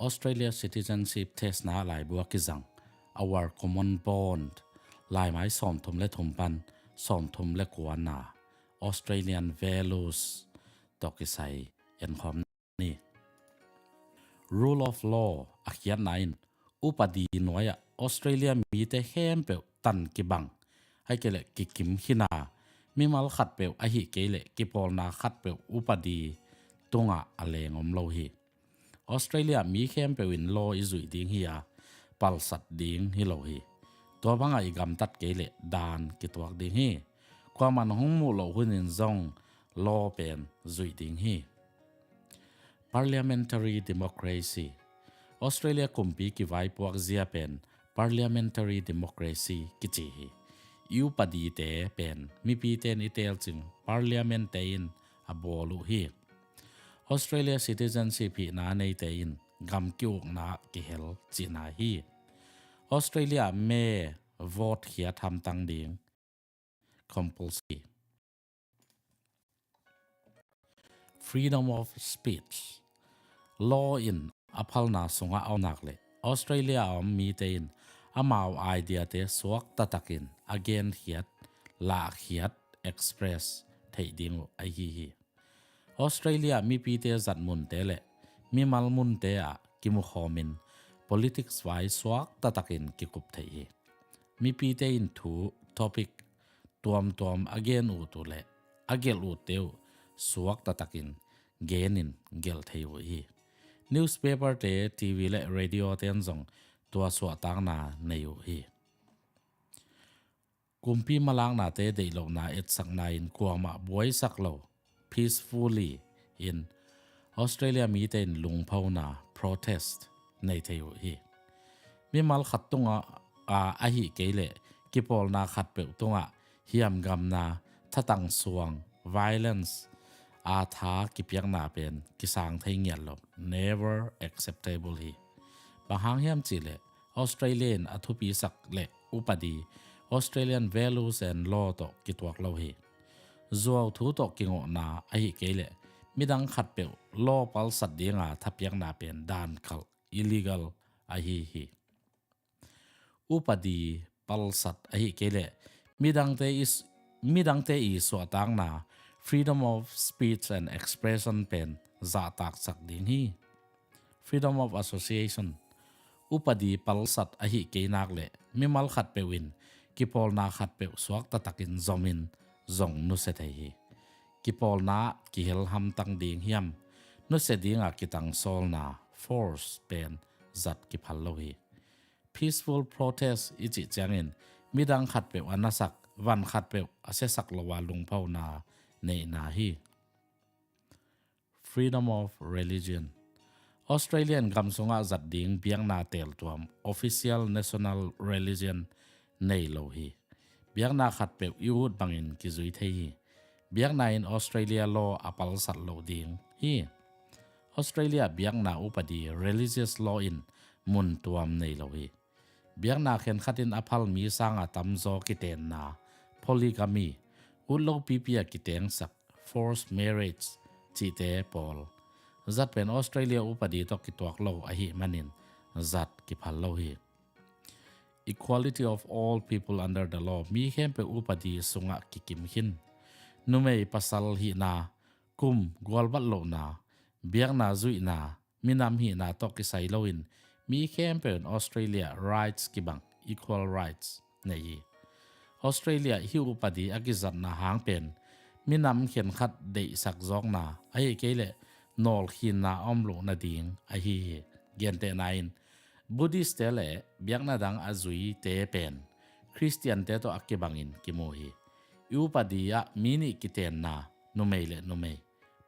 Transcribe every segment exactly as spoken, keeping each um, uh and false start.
Australia Citizenship Test na laibu a kizang Our Common Bond, laimai sawmthum le thum pan sawmthum le kuana, Australian Values tawh kisai enkhawm ni. Rule of law a khiatna in upadi nuai-ah Australia mite khempeuh tan kibang, ahih kei leh kikim khin a, mimal khatpeuh ahih kei leh kipawlna khatpeuh upadi tungah a leng om lo hi. Australia mi khempeuh in law i zuih ding hi a, palsat ding hi lo hi. Tua bangah i gamtat kei leh daan kituak ding hi. Kuamah in hong muh loh hunin zong law pen zuih ding hi. Parliamentary democracy. Australia kumpi kivaipuak zia pen parliamentary democracy kici hi. I upadite pen mipite in i teelcing parliament-te in a bawl uh hi. Australia citizenship hihna neite in gam ki-ukna kihel cihna hi. Australia me vote khiat hamtang ding compulsory. Freedom of speech. Law in a phalna sungah a om nak leh Australia a om mite in amau idea-te suakta takin a genkhiat, lahkhiat, express theih ding uh ahi hi. Australia mipite zat munte le mimal munte ah kimukhawmin politics vai suakta takin kikup theih hi. Mipite in thu, topic tuamtuam a gen ut uh le a gelh utte uh suakta takin genin gelh thei uh hi. Newspaper-te, T V le radio-te in zong tua suahtakna nei uh hi. Kumpi malaknate deihlohna etsakna in kuamah buaisak lo, peacefully in Australia mite in lungphona, protest, nei thei uh hi. Mimal khat tungah a, ahih kei leh kipawlna khatpeuh tungah hiamgamna, thatang suang, violence a tha kipiakna pen kisang thei ngiat lo, never acceptable hi. Bang hang hiam cih leh Australia in a thupisak le upadi Australian values and law tawh kituak lo hi. Zuau thu tawh kingawhna ahih kei leh midang khatpeuh law palsat dinga thapiakna pen daan khalh, illegal, ahi hi. Upadi palsat ahih kei leh midangte i s-, midangte i suahtakna, freedom of speech and expression pen zahtaksak ding hi. Freedom of association. Upadi palsat ahih kei nak leh mimal khatpeuh in kipawlna khatpeuh suakta takin zomin zong nusia thei hi. Kipawlna kihel hamtang ding hiam, nusia dinga kitangsawlna, force, pen zat kiphal lo hi. Peaceful protest i cih ciangin midang khatpeuh a nasak, van khatpeuh a siasak lo a lungphona neihna hi. Freedom of religion. Australian gam sungah zat ding biakna teeltuam, official national religion, nei lo hi. Biakna khatpeuh i ut bangin kizui thei hi. Biakna in Australia law a palsat lo ding hi. Australia biakna upadi, religious law, in mun tuam nei lo hi. Biakna khenkhat in a phal mi sanga tamzaw kitenna, polygamy, ut lo pipi a kitengsak, forced marriage, cihte pawl zat pen Australia upadi tawh kituak lo ahih manin zat kiphal lo hi. Equality of all people under the law. Mi khempeuh upadi sungah kikim khin. Numei pasal hihna, kum, gualbat lohna, biakna zuihna, minam hihna tawh kisai loin mi khempeuh in Australia rights kibang, equal rights, nei hi. Australia hih upadi a kizatna hang pen minam khenkhat deihsak zawkna ahih kei leh nawlkhinna a om loh nading ahi hi. Gentehna in Buddhist-te le biakna dang a zuite pen Khristian-te tawh a kibangin kimu hi. I upadi ah mi nih kitenna, numei le numei,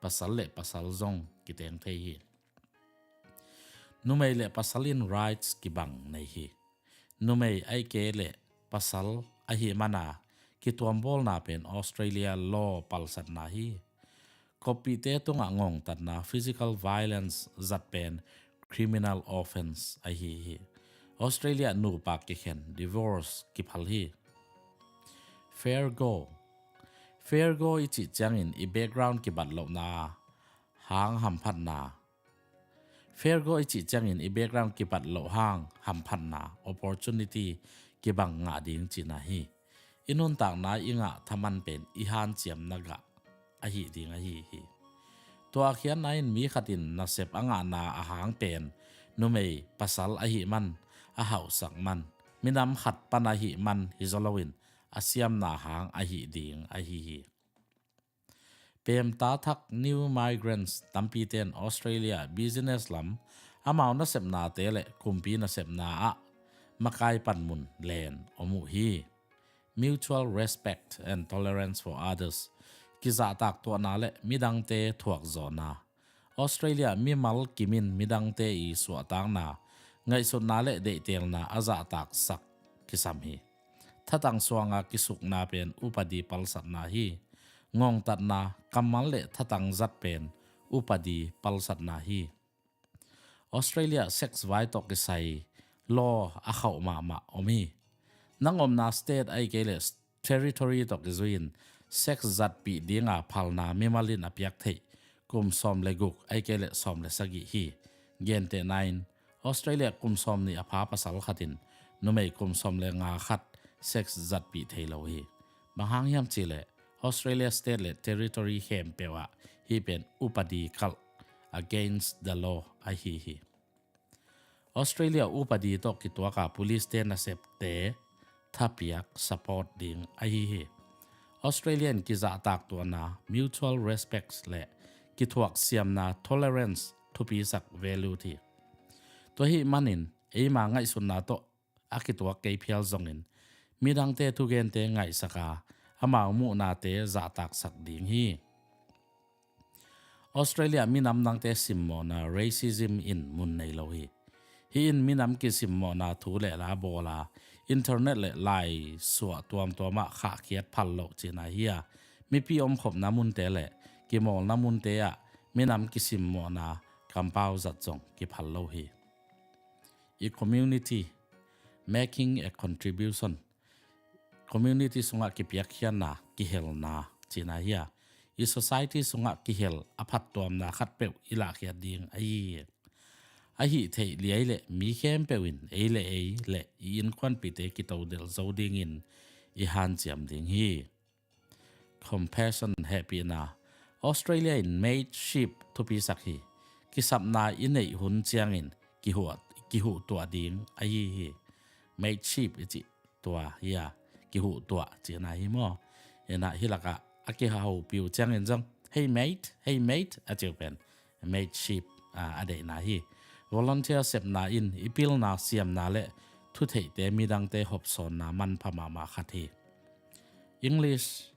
pasal le pasal zong kiteng thei hi. Numei le pasal in rights kibang nei hi. Numei ahih kei leh pasal ahih mana kituambawlna pen Australia law palsatna hi. Koppihte tungah ngongtatna, physical violence, zat pen criminal offence ahi hi. Australia nupa kikhen, divorce, kiphal hi. Fair go. Fair go i cih ciangin i background kibat lohna hang hamphatna, Fair go i cih ciangin i background kipat loh hang hamphatna, opportunity, kibang ngah ding cihna hi. I nuntakna i ngah thaman pen i hanciamna gah ahi ding ahi hi. Tua a khiatna in mi khat in nasep a ngahna a hang pen numei pasal ahi man, a hauhsak man, minam khat pan ahi man hi zaw loin a siamna hang ahi ding ahi hi. Pemta thak new migrants tampite in Australia business lam amau nasepnate le kumpi nasepna ah makai panmun len om uh hi. Mutual respect and tolerance for others, kizahtak tuahna le midangte thuakzawhna. Australia mimal kimin midangte i suahtakna, ngaihsutna le deihtelna a zahtaksak kisam hi. Thatang suanga kisukna pen upadi palsatna hi. Ngongtatna, kammal le thatang zat pen upadi palsatna hi. Australia sex vai tawh kisai law a khauh mahmah om hi. Nang omna state ahi kei le territory tawh kizui in sex zatpih dinga phalna mimal in a piak theih kum sawm le guk ahi kei le sawm le sagih hi. Gentehna in Australia kum sawm nih a pha pasal khat in numei kum sawm le nga khat sex zatpih thei lo hi. Bang hang hiam cih leh Australia state le territory khempeuh ah hih pen upadi kalh, against the law, ahi hi. Australia upadi tawh kituaka police te nasepte thapiak, support ding ahi hi. Australia in kizahtak tuahna, mutual respect le kithuak siamna, tolerance, thupisak value hi. Tua hih manin eima ngaihsutna tawh a kituak kei phial zongin midangte thugente ngaihsaka amau muhnate zahtaksak ding hi. Australia minam dangte simmawhna, racism, in mun nei lo hi. Hih in minam kisimmawhna thu le la bawla internet le lai suah tuamtuamah khahkhiat phal loh cihna hi a, mipi omkhopna munte le kimawlna munte ah minam kisimmawhna kampau zat zong kiphal lo hi. I community, making a contribution, community sungah kipiakkhiatna, kihelna cihna hi a, i society sungah kihel a phattuamna khatpeuh i lahkhiat ding ahi hi. Ahi theih liai le mi khempeuh in ei le ei le i innkuanpihte kitodelh zo dingin i hanciam ding hi. Compassion, hehpihna. Australia in mateship thupisak hi. Kisapna i neih hun ciangin kihuh, kihuhtuah ding ahi hi. Mateship i cih tua hi a, kihuhtuah cihna hi maw? Hi a, hi lakah a kihaupih uh ciangin zong, "Hey mate, hey mate," a ci uh pen mateship a deihna hi. Volunteer sepna in i pilna, siamna le thutheihte midangte hopsawnna manpha mahmah khat hi. English.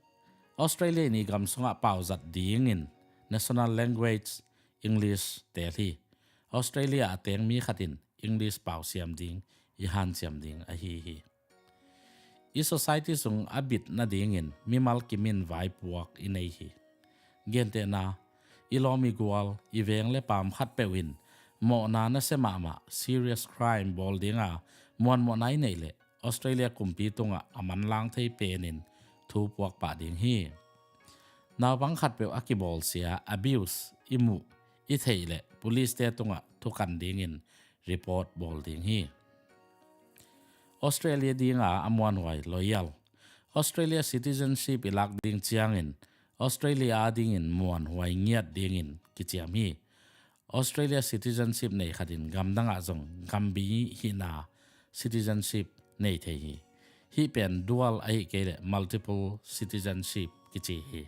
Australia in i gam sungah pauzat dingin national language English teel hi. Australia a teng mi khat in English pausiam ding i hanciam ding ahi hi. I society sung a bit nadingin mimal kimin vaipuak i nei hi. Gentehna, i lawm i gual, i veng le paam khatpeuh in mawhna nasia mahmah, serious crime, bawl dinga muanmawhna i neih leh Australia kumpi tungah a manlang thei penin thu puak pah ding hi. Naupang khatpeuh a kibawlsia, abuse, i muh i theih leh police te tungah thukan dingin report bawl ding hi. Australia dinga a muanhuai, loyal. Australia citizenship i lak ding ciangin Australia a dingin muanhuai ngiat dingin kiciam hi. Australia citizenship nei khat in gamdangah zong gambi hihna citizenship nei thei hi. Hih pen dual ahi kei leh multiple citizenship kici hi.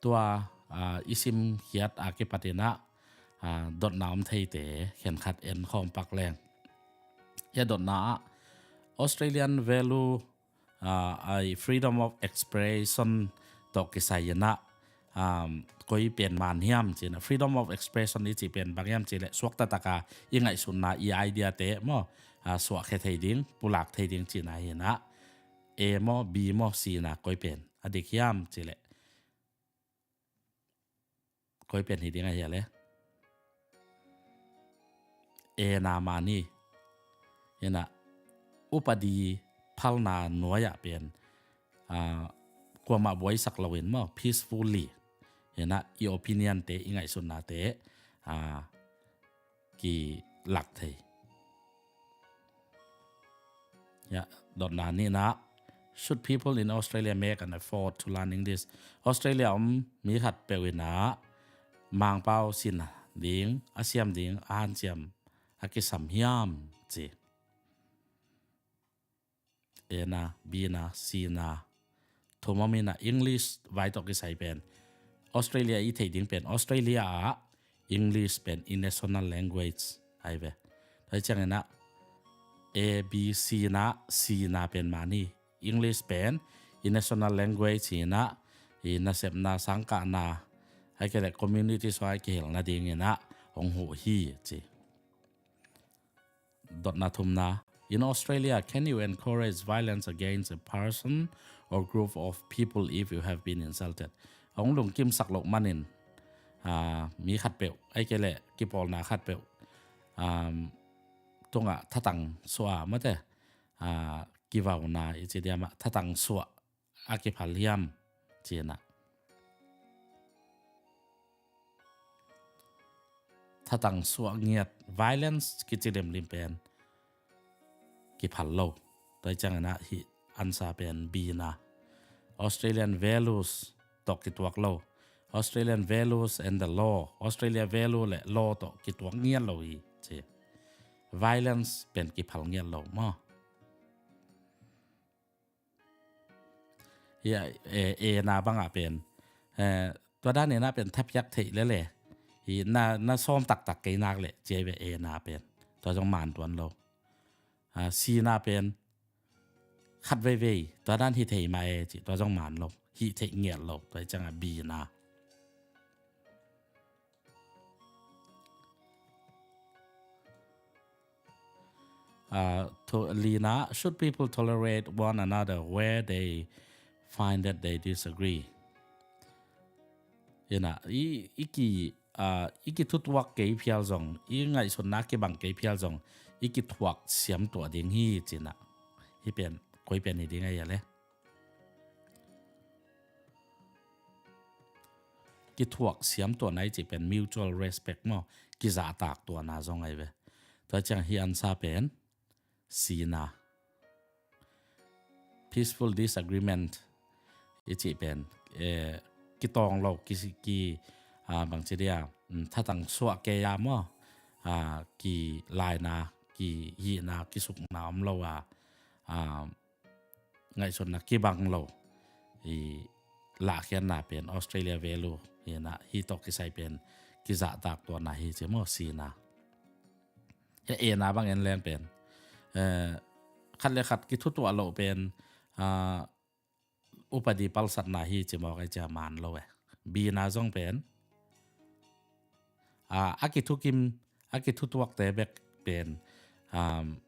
Tua, aa, i simkhiat a kipatin ah, aa, dotna om theite khenkhat en khawm pak leng. Hia dotna ah Australian value, aa, ai freedom of expression tawh kisai in ah, aa, koi pen man hiam cih in ah, freedom of expression i cih pen bang hiam cih leh suakta taka i ngaihsutna, i idea te maw, aa, suahkhia thei ding, pulak thei ding cihna hi in ah, A maw, B maw, C in ah koi pen a dik hiam cih leh, koi pen hi ding a hia le? A na man hi. Hi in ah upadi phalna nuai-ah pen, aa, kuamah buaisak loin maw, peacefully, hi in ah i opinion te, i ngaihsutnate, a, kilak thei. Ya, dotna nihna, should people in Australia make an effort to learn English? Australia om mi khat peuh in ah Mangpau sin ding, a siam ding, a hanciam, a kisam hiam ci. A na, B na, C na, thum om in ah English vai tawh kisai pen Australia i theih ding pen Australia ah English pen i national language ahi ve. Tua hi ciangin ah A, B, C na, C na pen man hi. English pen i national language hi in ah, i nasepna, sangkahna, ahih kei leh community suai kihel nadingin ah hong huh hi ci. Dotna thumna, in Australia, can you encourage violence against a person or group of people if you have been insulted? Hong lungkimsak loh manin, ah, mi khat peuh, ahih kei leh kipawlna khat peuh, um, tungah thatang suah mate, ah, kivauna i ci diam ah, thatang suah a kiphal hiam ci in ah. Thatang suah ngiat, violence kici limlim pen kiphal lo. Tua hi ciangin ah hih answer pen B na, Australian values tawh kituak lo. Australian values and the law, Australia value le law tawh kituak ngiat lo hi ci. Violence pen kiphal ngiat lo maw. Hi a, e, A na bangah pen, eh, tua dan in ah pen thapiak theih lele, hi na, na sawm taktak kei nak leh ci ahi ve. A na pen tua zong man tuan lo. Ah, C na pen khat veivei tua dan hi thei mah e ci, tua zong man lo, hi theih ngiat lo. Tua hi ciangah B na. Ah, to, lina, should people tolerate one another where they find that they disagree? Hi in ah, i, i ki, ah, i kithutuak kei phial zong, i ngaihsutna kibang kei phial zong, i kithuak siam tuah ding hi ci in ah. Hih pen koi pen hi ding a hia le? Kithuak siam tuahna i cih pen mutual respect maw, kizahtak tuahna zong ahi ve. Tua ciang hih answer pen C na. Peaceful disagreement i cih pen, eh, kitawng lo, ki, ki, ah, bangci dia, mm, thatang suah kei a maw, ah, kilaina, kihihna, kisukna om lo a, ah, ngaihsutna kibang lo i lahkhiatna pen Australia value hi in ah, hih tawh kisai pen kizahtak tuahna hi ci maw, C na. Hih A na bang en leng pen, eh, khat le khat kithutuah loh pen, ah, upadi palsatna hi ci mawk a, hi ciang man lo e. B na zong pen, ah, a kithukim, a kithutuakte bek pen, um,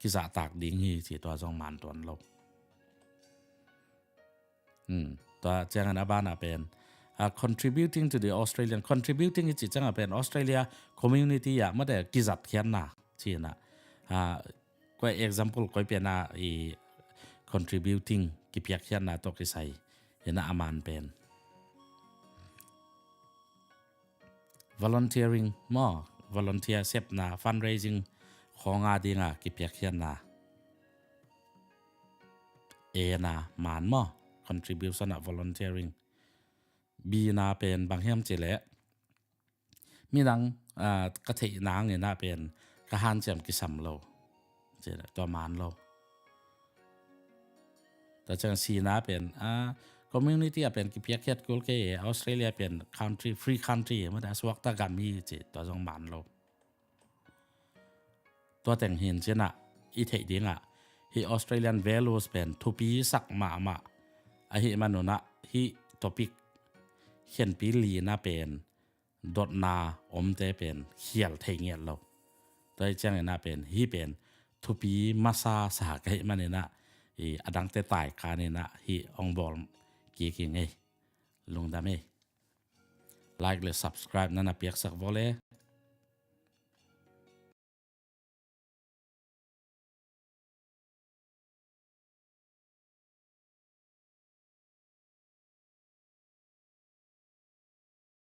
kizahtak ding hi ci, tua zong man tuan lo. Hmm, tua ciangin a bana pen, ah, contributing to the Australian, contributing i cih ciangah pen Australia community ah mate kizatkhiatna ci in ah, ah, koi example koi pen a i contributing kipiakkhiatna tawh kisai hi in ah a man pen. Volunteering maw, volunteer sepna, fundraising khawng a dinga kipiakkhiatna. A na man maw, contribution ah volunteering. B na pen bang hiam cih leh, midang, ah, ka theihna hangin ah pen ka hanciam kisam lo. Ci leh tua man lo. Tua ciang C na pen, ah, community ah pen kipiakkhiat kul kei, Australia pen country, free country, mate a suakta gam hi ci, tua zong man lo. Tua teng hi in ci in ah i theih dingah hih Australian values pen thupisak mahmah ahih manun ah hih topic khenpi lina pen dotna omte pen khial thei ngiat lo. Tua hi ciangin ah pen hih pen thupi masa sa ka hih manin ah, i a dangte taikan in ah hih hong bawl kik hi ing ei. Lungdam ei. Like le subscribe na na piaksak vawle.